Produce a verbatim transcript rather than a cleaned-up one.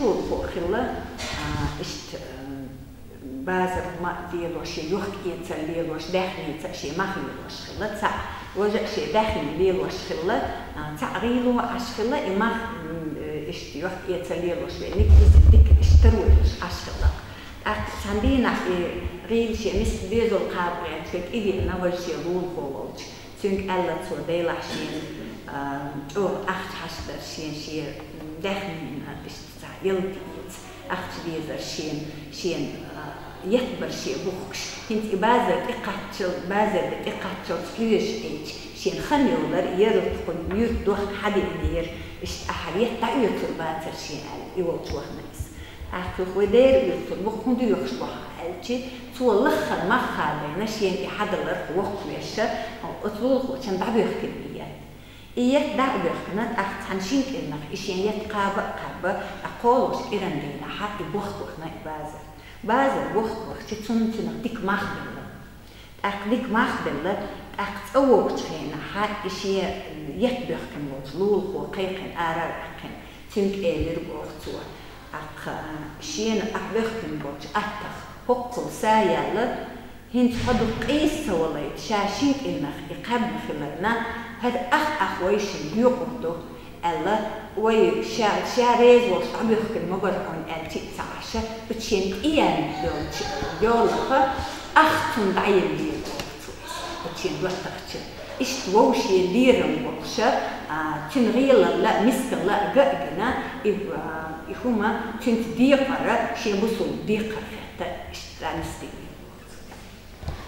Лулахо хилла, а, иштта, а, базар ма лелош, шен юхк-эцар лелош, даьхница шен мах лелош хилла цаӀ. Важа шен даьхни лелош хилла, а, цаӀ гӀийло Ӏаш хилла, и мах, м, э, иштта юхк-эцар лелош венник, иза дика иштта таро йолаш Ӏаш хилла. ТӀаккха цхьан дийнахь и гӀийло шен миска дезал кхаба гӀерташ, кӀи веана важа шен лулахо волча. Цуьнга аьлла цо: «Делахь шена, а, чӀогӀа ахча хьаштар шен, шен, м, даьхнина иштта цхьа ялта эца, ахча дезар шена, шена, а, еттабар шен бухкаш. ХӀинца и базар тӀекхаччал, базар тӀе тӀекхаччалц хьоьжуш Ӏийча, шена хан йолар, яртахула юьртдохка хьадеана яр, иштта ахьа етта дӀаоьцур бацар шена», — аьлла, и волча вахана иза. ТӀаккха цо: «Вай дера оьцур бу, хӀун доьхуш бу хьо?» — аьлча, цо лаххара мах хадийна шена и хьадалар воккхавеш, оцу лулахочунна дӀабоьхкина и етт. И етт дӀа а боьхкина, тӀаккха цхьана шин кӀирнах и шен етт кхаба а кхаьбба, тӀаккха кхоалгӀача кӀиран дийнахьа и бохка вахана и базар. Базар бохка вахча, цунна цуьнах дика мах белла. ТӀаккха дика мах белла, тӀаккха цӀа вогӀучу хенахьа и шен етт боьхкина волчу лулахо кхайкхина, арара ваьккхина, цуьнга элира боху цо: «Ахь, а, шена ахь боьхкина болчу аттах хӀоккхул са яьлла, хӀинца хьо дукха къийса ца валийта, ша шин кӀирнах и кхаьбна хиларна, хӀара ах-ах вайшинна доькъур ду», — аьлла, вай ша, ша реза волуш дӀабоьхкина ма бара хьуна аьлча а ца Ӏаш, оцу шен тӀеяьнна йолчу йолах ах цунна дӀаеллера боху цо, оцу шен доттагӀчунна. Иштта вовшийн лерам бохуш, а, цуьнан гӀелалла а, мискалла а ган а гина, и, а, и хӀума цуьнца декхар, шен бусулба декхар хетта, иштта нисдина.